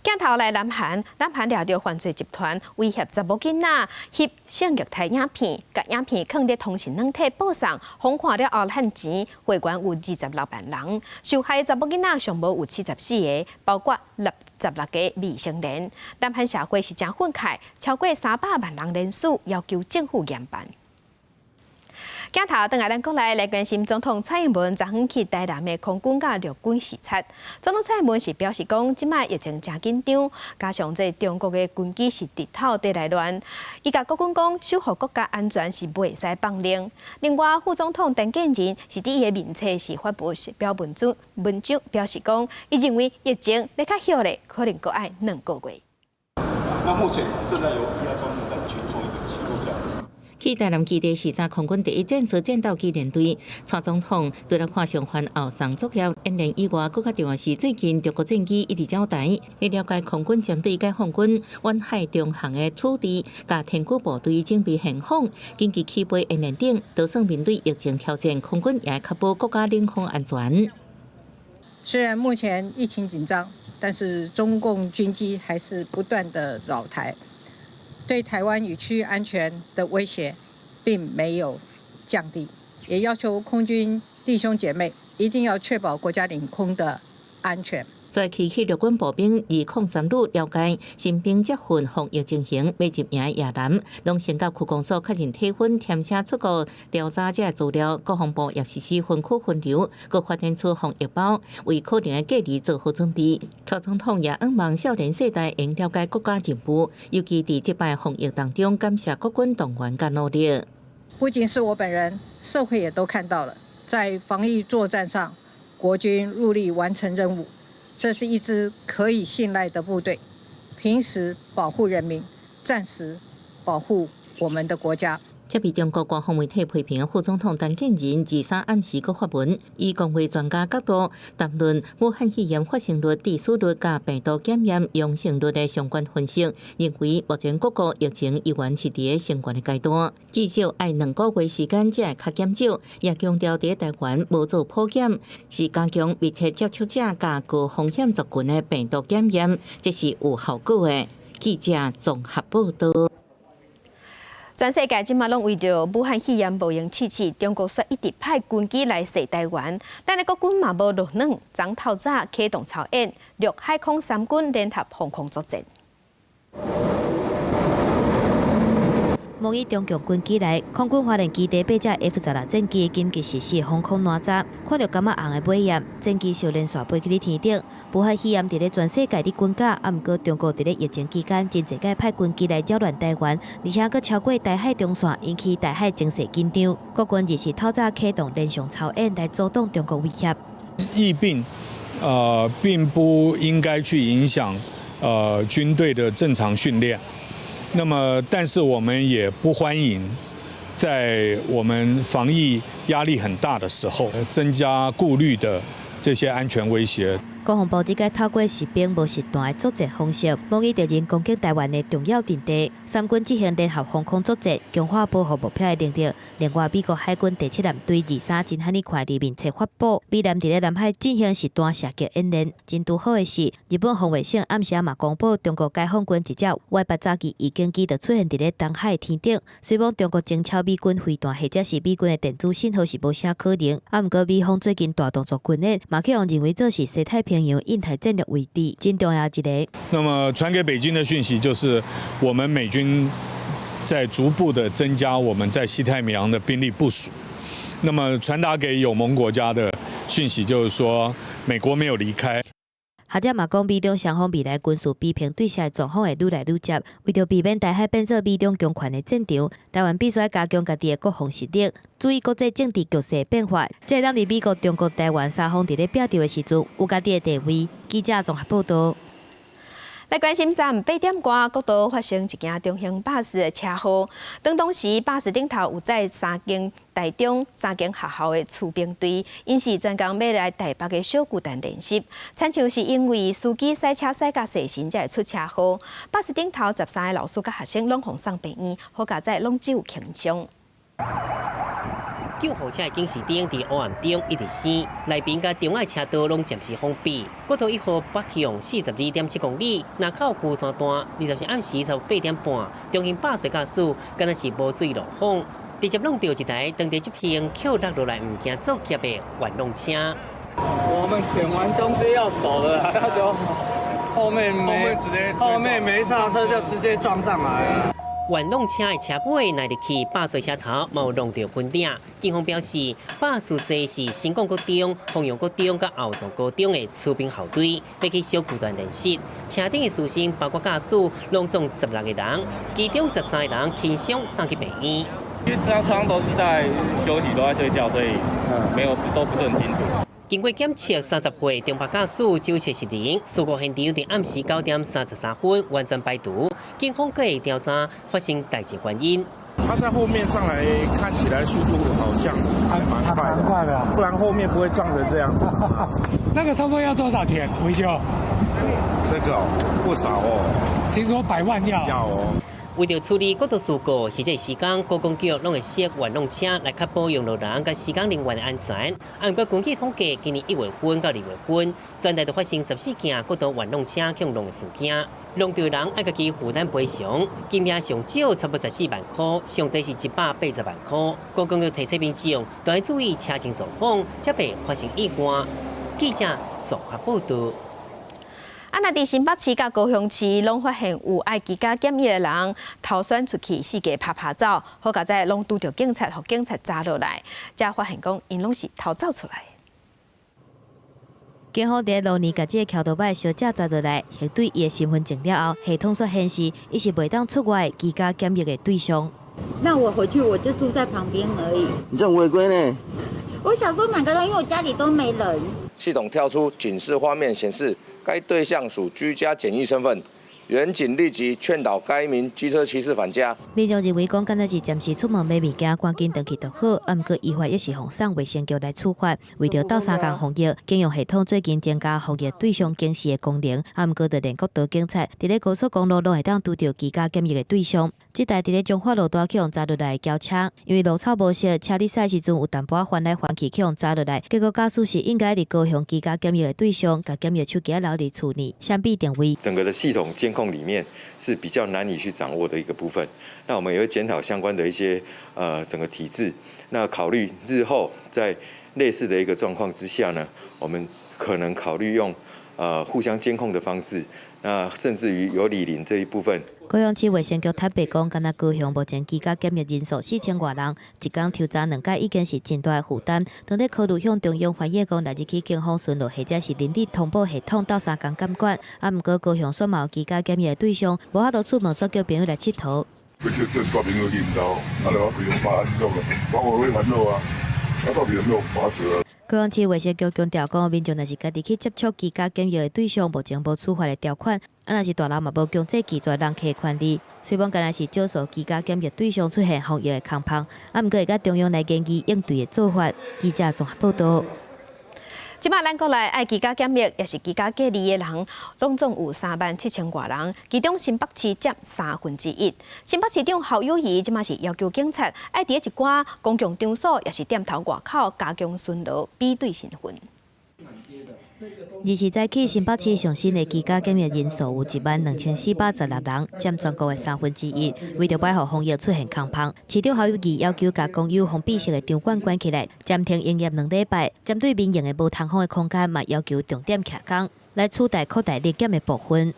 鏡頭來南韓，南韓掠著犯罪集團威脅查某囡仔翕性虐待影片，共影片囥佇通訊軟體報送，予看了後趁錢，會員有26萬人，受害查某囡仔上無有74个，包括66個未成年。南韓社會是誠憤慨，超過300萬人聯署要求政府嚴辦。鏡頭轉來咱國內來關心總統蔡英文昨昏去台南的空軍佮陸軍視察。總統蔡英文是表示講，這擺疫情誠緊張，加上這中國的軍機是直透佇來亂，伊共國軍講，守護國家安全是袂使放任。另外，副總統陳建仁是佇伊的面冊是發布表文章，文章表示講，伊認為疫情欲較好咧，可能閣愛2個月。那目前是正在由醫療專業在去做一個記錄，這樣子。去台南基地視察空軍第一戰術戰鬥機聯隊，蔡總統除了看上番後送作業演練以外，閣較重要是最近中國戰機一直擾台，欲了解空軍針對解放軍遠海中航的處置，佮天駒部隊準備現況，緊急起飛演練等，就算面對疫情挑戰，空軍也會確保國家領空安全。雖然目前疫情緊張，但是中共軍機還是不斷的擾台，對台灣與區域安全的威脅並沒有降低，也要求空軍弟兄姐妹一定要確保國家領空的安全。再去去陸軍步兵203旅了解新兵接訓防疫情形，欲入營野男，攏先到區公所確認體溫，填寫出國調查者資料。國防部也實施分區分流，閣發展出防疫包，為可能的隔離做好準備。蔡總統也向望少年世代應了解國家任務，尤其佇這擺防疫當中，感謝國軍動員佮努力。不僅是我本人，社會也都看到了，在防疫作戰上，國軍努力完成任務。這是一支可以信賴的部隊，平時保護人民，戰時保護我們的國家。這被中國官方媒體批評的副總統陳建仁23暗時閣發文，以公衛專家角度談論武漢肺炎發生率、致死率佮病毒檢驗陽性率的相關分析，認為目前各國疫情依然是佇咧升懸的階段，至少愛2個月時間才會較減少。也強調佇台灣無做普檢，是加強密切接觸者佮高風險族群的病毒檢驗，這是有效果的。記者綜合報道。全世界這馬攏為著武漢肺炎無閒試試，中國煞一直派軍機來襲台灣，咱的國軍嘛無落軟，昨透早啟動操演，陸海空三軍聯合防空作戰。模擬中共軍機來，空軍花蓮基地八架 F-16戰機緊急實施防空哪吒，看著柑仔紅的尾焰，戰機相連續飛去咧天頂。武漢肺炎佇咧全世界咧滾價，啊，毋過中國佇咧疫情期間真濟擺派軍機來擾亂台灣，而且閣超過台海中線，引起台海情勢緊張。國軍日是透早啟動連續操演來阻擋中國威脅。疫病，並不應該去影響，軍隊的正常訓練。那麼，但是我們也不歡迎在我們防疫壓力很大的時候，增加顧慮的這些安全威脅。國防部這擺透過實兵無實彈的作戰方式，模擬敵人攻擊台灣的重要陣地。三軍執行聯合防空作戰，強化保護目標的能力。另外，美國海軍第七艦隊23真罕呢看佇面冊發布，美艦佇咧南海進行實彈射擊演練。真拄好的是，日本防衛省暗時嘛公布，中國解放軍一隻 Y-8炸機預警機就出現佇咧東海天頂。雖罔中國偵超美軍飛彈或者是美軍的電子信號是無啥可能，啊，毋過美方最近大動作軍演，嘛去予認為做是西太平洋印太戰略位置真重要一個。那麼傳給北京的訊息就是，我們美軍在逐步的增加我們在西太平洋的兵力部署。那麼傳達給友盟國家的訊息就是說，美國沒有離開。學者嘛講，美中雙方未來軍事比拼對峙的狀況會愈來愈捷。為著避免台海變做美中強權的戰場，台灣必須愛加強家己的國防實力，注意國際政治局勢變化，才會當佇美國、中國、台灣三方佇咧拚鬥的時陣，有家己的地位。記者綜合報道。來關心昨暗8點外，國道發生一件中型巴士的車禍。當時巴士頂頭有載三間台中三間學校的戍兵隊，𪜶是專工欲來台北的小巨蛋練習。親像是因為司機駛車駛甲細神，才會出車禍。巴士頂頭13个老師佮學生攏予送病院，好佳哉攏只有輕傷。救護車的警示燈佇黑暗中一直閃，內邊佮中愛車道攏暫時封閉。國道1號北向42.7公里，若到龜山段，24暗時8點半，中型巴士駕駛敢若是無注意路況，直接挵著一台當地執行扣落落來毋件作業的運動車。我們撿完東西要走了，他就後面沒剎車就直接撞上來了。運動車的車尾內入去，巴士車頭嘛有挵著雲頂。警方表示，巴士坐是新港國中、鳳陽國中佮後山高中的戍兵校隊，欲去小巨蛋練習。車頂的師生包括駕駛，攏總16個人，其中13個人輕傷送去病院。因為車窗都是在休息，都在睡覺，所以沒有都不是很清楚。經過檢測，30歲中巴駕駛酒測失靈，事故現場佇暗時9點33分完全排除。警方閣會調查發生代誌原因。他在後面上來，看起來速度好像還蠻快的，不然後面不會撞成這樣。那個差不多要多少錢維修？這個不少哦，聽說百萬要。要哦。為著處理國道事故，彼這時間觀光局攏會設運動車來確保用路人佮施工人員的安全。按過根據統計，今年1月份到2月份，全台都發生14件國道運動車予挵的事件，挵著人愛家己負擔賠償，金額上少差不多14萬箍，上濟是180萬箍。觀光局提醒民眾，都愛注意車情狀況，才袂發生意外。記者綜合報道。啊，若佇新北市佮高雄市，攏發現有愛居家檢疫的人逃竄出去，四界趴趴走，好佳哉攏拄著警察，予警察抓落來，才發現講𪜶攏是逃走出來。警方佇路年共這个轎車仔小姐抓落來，核對伊的身份證了後，系統煞顯示伊是袂當出外居家檢疫的對象。那我回去我就住在旁邊而已。你這種違規呢？我想說買個東西，因為我家裡都沒人。系統跳出警示畫面，顯示該對象屬居家檢疫身份，員警立即勸導該名機車騎士返家。民眾認為講，敢若是暫時出門買物件，趕緊轉去就好。啊，毋過依法抑是予送衛生局來處罰。為著鬥相共防疫，警用系統最近增加防疫對象監視的功能。啊，毋過就連國道警察佇咧高速公路攏會當拄著居家檢疫的對象。這台佇咧彰化路段去予砸落來的轎車，因為路草無熟，車咧駛時陣有淡薄仔翻來翻去，去予砸落來。結果駕駛是應該佇高雄居家檢疫的對象，共檢疫手機留佇厝內，相比定位。整個的系統監控裡面是比較難以去掌握的一個部分。那我們也會檢討相關的一些整個體制，那考慮日後在類似的一個狀況之下呢，我們可能考慮用互相監控的方式，那甚至於有里鄰這一部分。高雄市衛生局坦白講，敢若高雄目前居家檢疫人數4000外人，一工抽查兩擺已經是真大的負擔。當咧考慮向中央反映講，來日起警方巡邏或者是人力通報系統鬥相共監管。啊，毋過高雄煞嘛有居家檢疫的對象，無法度出門，煞叫朋友來𨑨迌。就叫朋友去𪜶兜，啊，就我朋友把把我會煩惱啊，啊，到底有沒有罰則？高雄市衛生局強調講，民眾若是家己去接觸居家檢疫的對象，目前無處罰的條款。啊，若是大樓嘛無強制拒絕人客的權利。雖講敢若是少數居家檢疫對象出現防疫的空縫，啊，毋過會佮中央來研議應對的做法。記者綜合報導。這擺咱國內愛居家檢疫，抑是居家隔離的人，攏總有3萬7千外人，其中新北市佔1/3。新北市長侯友宜這擺是要求警察愛佇一寡公共場所，抑是店頭外口加強巡邏，比對身份。二時早起，新北市上新的居家檢疫人數有1萬2416人，佔全國的1/3。為著莫予防疫出現空縫，市長侯友宜要求共公有封閉式的場館關起來，暫停營業2禮拜。針對民營的無通風的空間，嘛要求重點徛工，來取代擴大立檢的部分。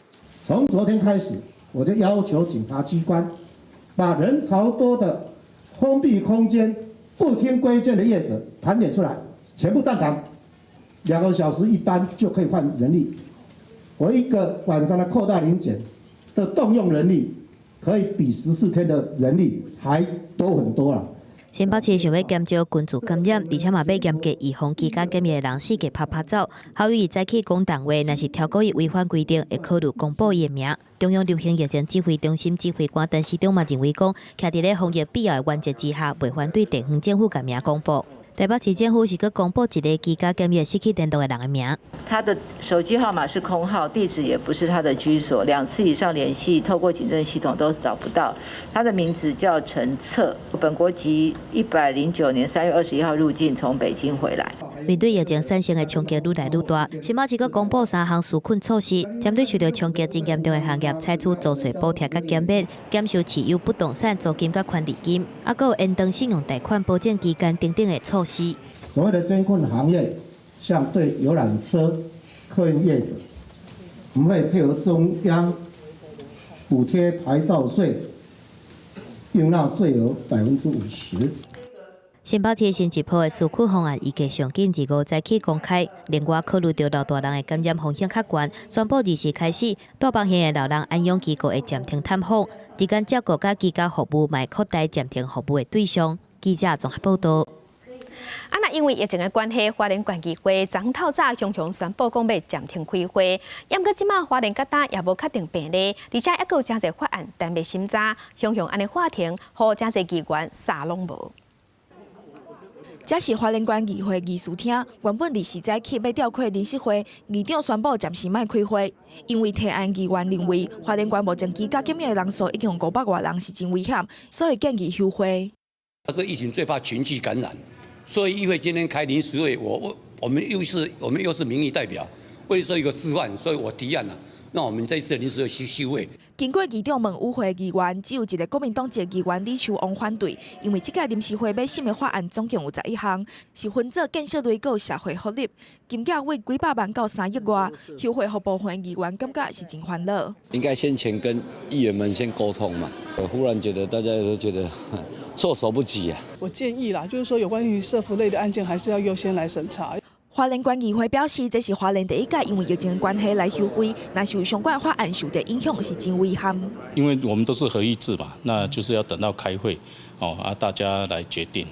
從昨天開始，我就要求警察機關，把人潮多的封閉空間不聽規勸的業者盤點出來，全部站崗。2個小時一班就可以換人力，我一個晚上的擴大臨檢的動用人力，可以比14天的人力還多很多啦。新北市想欲減少群聚感染，而且嘛欲嚴格預防居家檢疫的人四界趴趴走。侯友宜早起講重話，若是超過伊違反規定，會考慮公布伊的名。中央流行疫情指揮中心指揮官陳時中嘛認為講，徛佇咧防疫必要的原則之下，袂反對地方政府共名公布。台北市政府是閣公布一个居家檢疫失去聯絡的人的名。他的手機號碼是空號，地址也不是他的居所，兩次以上聯繫，透過警政系統都找不到。他的名字叫陳策，本國籍，109年3月21號入境，從北京回來。面對疫情產生的衝擊愈來愈大，新北市閣公布三項紓困措施，針對受到衝擊真嚴重的行業，採取租稅補貼佮減免，減收持有不動產租金佮權利金，啊，閣有延長信用貸款保證期間等等的措施。所謂的艱困行業，像對遊覽車、客運業者，我們會配合中央補貼牌照稅，應納稅額50%。新北市新一波的紓困方案預計上緊25早起公開。另外，考慮到老大人的感染風險較懸，宣布二時開始，大房縣的老人安養機構會暫停探訪，日間照顧佮居家服務嘛會擴大暫停服務的對象。記者綜合報導。啊，若因為疫情的關係，花蓮縣議會昨透早雄雄宣布講欲暫停開會，毋過這馬花蓮到今也無確定病例，而且猶閣有誠濟法案等欲審查，雄雄按呢喊停，予誠濟議員啥攏無。這是花蓮縣議會議事廳，原本二時早起欲調開臨時會，議長宣布暫時莫開會，因為提案議員認為花蓮縣目前居家檢疫的人數已經有500外人，是真危險，所以建議休會。這疫情最怕群聚感染，所以議會今天開臨時會，我們又是民意代表，為做一個示範，所以我提案了，那我們這次臨時會休會。經過議長問與會議員，只有一個國民黨籍議員李秋旺反對，因為這屆臨時會欲審的法案總共有11項，是分做建設類閣社會福利，金額為幾百萬到3億外，休會予部分議員感覺是真煩惱。應該先前跟議員們先溝通嘛，我忽然覺得大家都覺得措手不及啊。我建議啦，就是說有關於社福類的案件，還是要優先來審查。花蓮縣議會表示，這是花蓮第一屆因為疫情的關係來休會，若是有相關法案受到影響，是真遺憾。因為我們都是合議制嘛，那就是要等到開會，哦啊，大家來決定，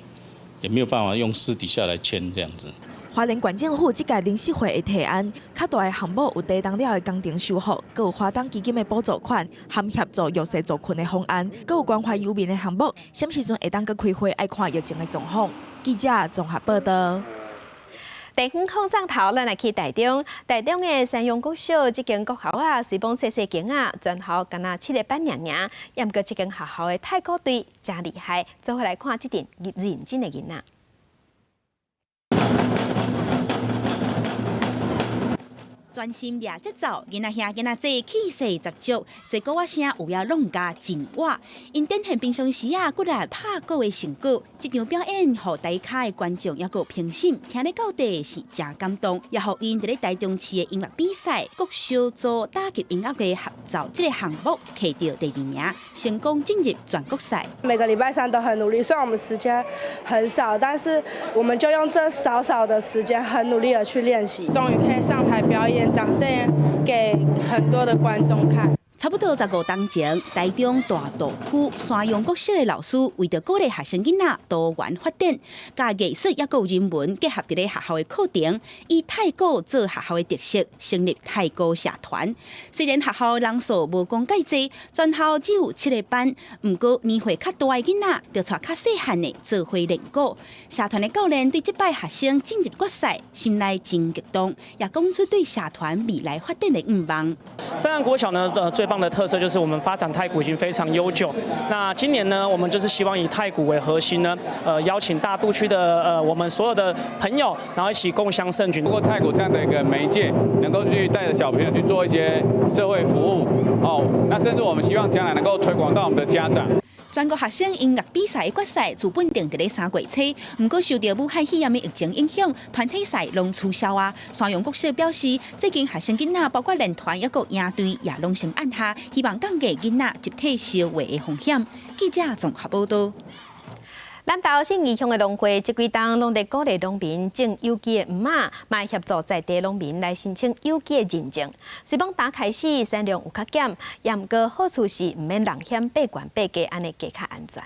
也沒有辦法用私底下來簽這樣子。花花蓮縣政府這屆臨時會的提案，較大的項目有地動了的工程修復，閣有華東基金的補助款，含協助弱勢族群的方案，閣有關懷遊民的項目，啥物時陣會當閣開會，愛看疫情的狀況。記者綜合報道。地方放送頭，咱來去台中。台中的山陽國小這間國校啊，雖講細細間啊，全校敢若七个班爾爾，也毋過這間學校的太鼓隊誠厲害。做伙來看這陣認真的囡仔。專心掠節奏，囡仔兄囡仔姊氣勢十足，這鼓仔聲有影弄甲真活。𪜶展現平常時啊骨力拍鼓的成果，這場表演予台跤的觀眾抑閣評審聽咧到底是誠感動，也予𪜶佇咧台中市的音樂比賽國小組打擊音樂的合奏這個項目摕到第二名，成功進入全國賽。每個禮拜三都很努力，雖然我們時間很少，但是我們就用這少少的時間很努力的去練習，終於可以上台表演。展現給很多的觀眾看。差不多15冬前，台中大肚區山陽國小的老師為著鼓勵學生囡仔多元發展，共藝術抑閣有人文結合佇咧學校的課程，以太鼓做學校的特色，成立太鼓社團。雖然學校人數無講蓋濟，全校只有7個班，毋過年歲較大的囡仔，就帶較細漢的做伙練鼓。社團的教練對這擺學生進入決賽，心內真激動，也講出對社團未來發展的願望。山陽國小呢，最棒的特色就是我們發展太鼓已經非常悠久。那今年呢，我們就是希望以太鼓為核心呢，邀請大肚區的我們所有的朋友，然後一起共襄盛舉。通過太鼓這樣的一個媒介，能夠去帶着小朋友去做一些社會服務哦。那甚至我們希望將來能夠推廣到我們的家長。全國學生音樂比賽的決賽自本定佇咧3月初，毋過受著武漢肺炎的疫情影響，團體賽攏取消啊。山陽國小表示，最近學生囡仔包括練團抑閣營隊也攏先按下，希望降低囡仔集體相話的風險。記者綜合報道。南投信義鄉的農會這幾冬攏佇鼓勵農民種有機的黃仔，嘛協助在地農民來申請有機的認證。雖講剛開始產量有較減，也毋過好處是毋免人險爬懸爬低，按呢加較安全。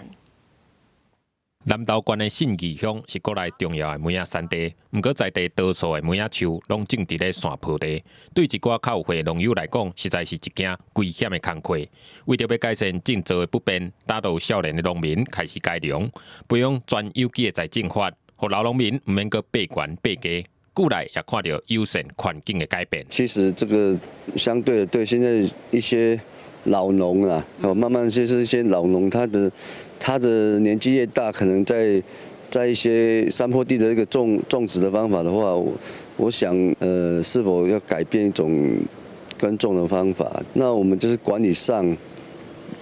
南投縣的信義鄉是國內重要的梅仔產地，毋過在地多數的梅仔樹攏種佇咧山坡地，對一寡較有歲農友來講，實在是一件危險的工課。為著欲改善種植的不便，大多少年的農民開始改良，培養全有機的栽種法，予老農民毋免閣爬懸爬低，過來也看著友善環境的改變。其實這個相對的，對現在一些老農啊，慢慢就是一些老農，他的年紀越大，可能在一些山坡地的一個種植的方法的話，我想，是否要改變一種耕種的方法？那我們就是管理上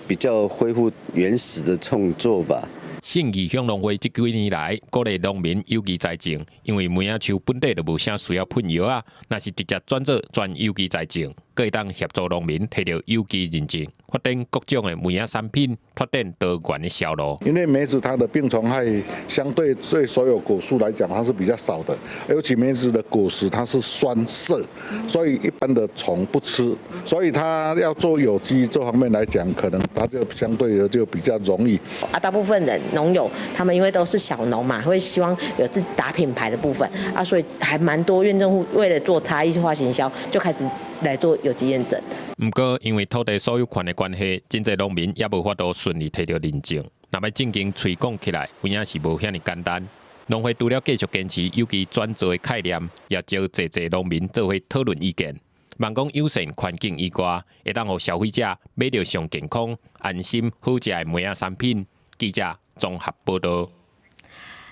比較恢復原始的這種做法。信義鄉農會這幾年來鼓勵農民有機栽種，因為梅仔樹本底就無啥需要噴藥啊，若是直接轉做全有機栽種，閣會當協助農民提著有機認證，發展各種的梅仔產品，拓展多元的銷路。因為梅子它的病蟲害相對對所有果樹來講，它是比較少的，尤其梅子的果實它是酸澀，所以一般的蟲不吃，所以它要做有機這方面來講，可能它就相對的就比較容易。啊，大部分人農友他們因為都是小農嘛，會希望有自己打品牌的部分啊，所以還蠻多認證戶為了做差異化行銷，就開始來做有機認證。毋過，因為土地所有權的關係，真濟農民也無法度順利提著認證。若欲正經推廣起來，有影是無遐爾簡單。農會除了繼續堅持有機轉做的概念，也招濟濟農民做伙討論意見，望講友善環境以外，會當予消費者買著上健康、安心、好食的梅仔產品。記者綜合報道。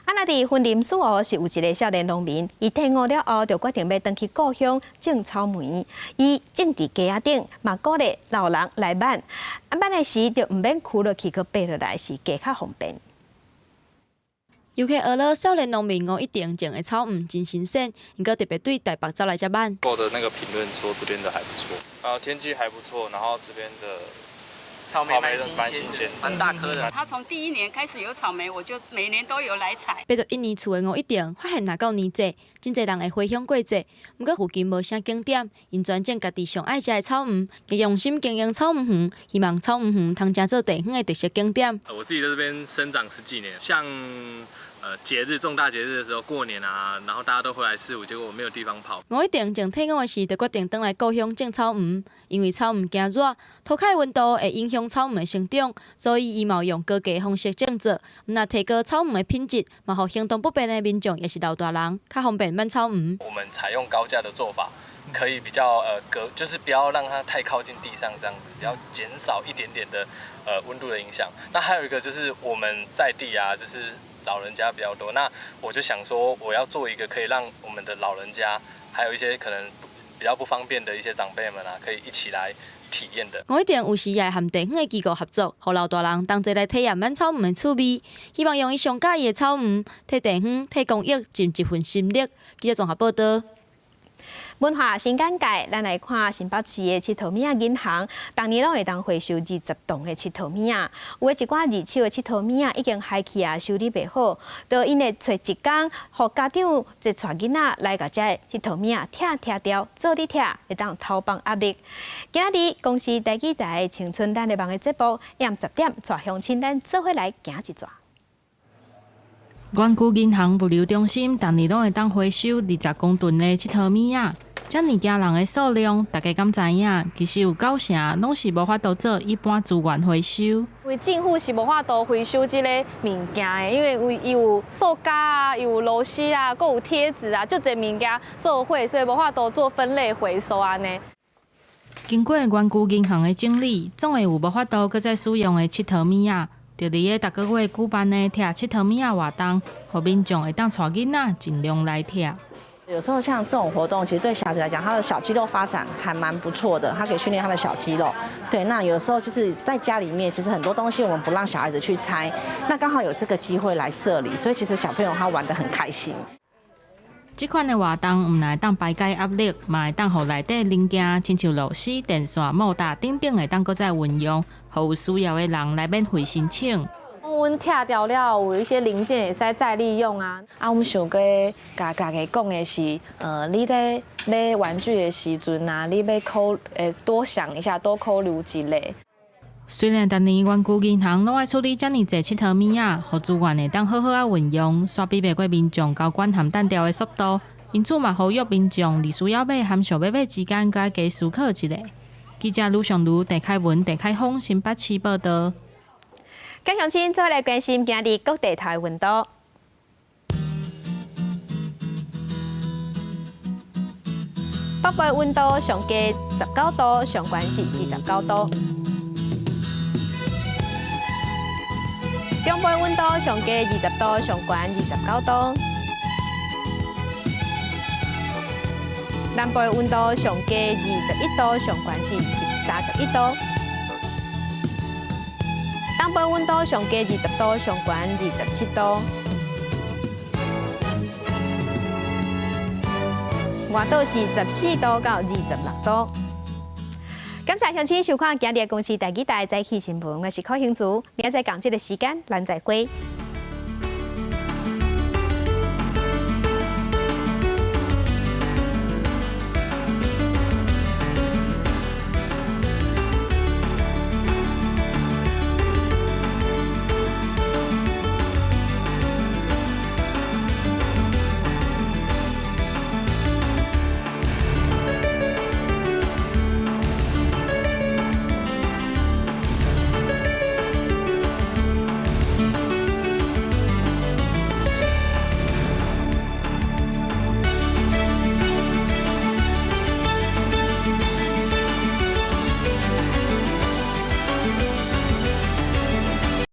啊，若佇雲林蘇澳是有一個少年農民，伊退伍了後就決定欲轉去故鄉種草莓。伊種佇街仔頂，嘛鼓勵老人來挽。啊，挽的時就毋免跍落去，閣爬落來是加較方便。遊客學了少年農民吳一定種的草莓真新鮮，毋過特別對台北走來遮挽。過的那個評論說這邊的還不錯，啊，天氣還不錯，然後這邊的草莓蠻新鮮，蠻大顆的。他從第一年開始有草莓，我就每年都有來採。81年厝的吳一定發現若到年節，真濟人會回鄉過節。毋過附近無啥景點，𪜶專種家己上愛食的草莓，用心經營草莓園，希望草莓園通成做地方的特色景點。我自己在這邊生長十幾年，像節日重大節日的時候，過年啊，然後大家都回來市府，結果我沒有地方跑。吳一定從退伍的時就決定轉來故鄉種草莓，因為草莓驚熱，塗跤的溫度會影響草莓的成長，所以伊嘛有用高價方式種植，毋但提高草莓的品質，嘛予行動不便的民眾抑是老大人較方便買草莓。我們採用高架的做法，可以比較隔，就是不要讓它太靠近地上，這樣子，比較減少一點點的溫度的影響。那還有一個就是我們在地啊，就是老人家比較多，那我就想說，我要做一個可以讓我們的老人家，還有一些可能比較不方便的一些長輩們啊，可以一起來體驗的。吳一定有時也會和地方的機構合作，予老大人同齊來體驗挽草莓的趣味，希望用伊上佮意的草莓，替地方、替公益盡一份心力。記者綜合報道。文化新簡介，咱來看新北市的𨑨迌物仔銀行，逐年攏會當回收20噸的𨑨迌物仔。有的一寡二手的𨑨迌物仔已經害去啊，修理袂好，就𪜶會揣一工，予家長就帶囡仔來共這𨑨迌物仔拆拆掉，做咧拆，會當偷放壓力。今仔日公視台語台青春咱的網的節目，暗10點帶鄉親咱做伙來行一逝。原區銀行物流中心，逐年攏會當回收20公噸的𨑨迌物仔，遮爾驚人的數量，大家敢知影？其實有九成攏是無法度做一般資源回收。因為政府是無法度回收這個物件的，因為伊有塑膠啊，有螺絲啊，閣有貼紙啊，足濟物件做伙，所以無法度做分類回收按呢。經過原區銀行的整理，總會有無法度閣再使用的𨑨迌物仔。就佇咧逐個月舉辦的拆𨑨迌物仔活動，予民眾會當帶囡仔盡量來拆。有時候像這種活動，其實對小孩子來講，他的小肌肉發展還蠻不錯的，他可以訓練他的小肌肉。對，那有時候就是在家裡面，其實很多東西我們不讓小孩子去拆，那剛好有這個機會來這裡，所以其實小朋友他玩得很開心。這款的活動毋但會當排解壓力，嘛會當予內底零件，親像螺絲、電線、莫達等等，會當閣再運用，予有需要的人來免費申請。阮拆掉了，有一些零件會使再利用啊。啊，阮想過共家己講的是，你咧買玩具的時陣啊，你欲考，多想一下，多考慮一下。雖然逐年原區銀行攏愛處理遮爾濟𨑨迌物仔，予資源會當好好仔運用，煞比袂過民眾交管和單調的速度，因此嘛呼籲民眾佇需要買和想欲買之間，閣愛加思考一下。記者呂尚如、鄭凱文、鄭凱峰新北市報道。各鄉親做來關心今日各地頭的溫度。北部溫度上低19度，上懸是29度。中部溫度上低20度，上懸29度。南部溫度上低21度，上懸是31度。東部溫度上低20度，上懸27度。外島是14度到26度。感謝鄉親收看今日公視第二台早起新聞，我是柯興竹，明仔載仝這個時間，咱再會。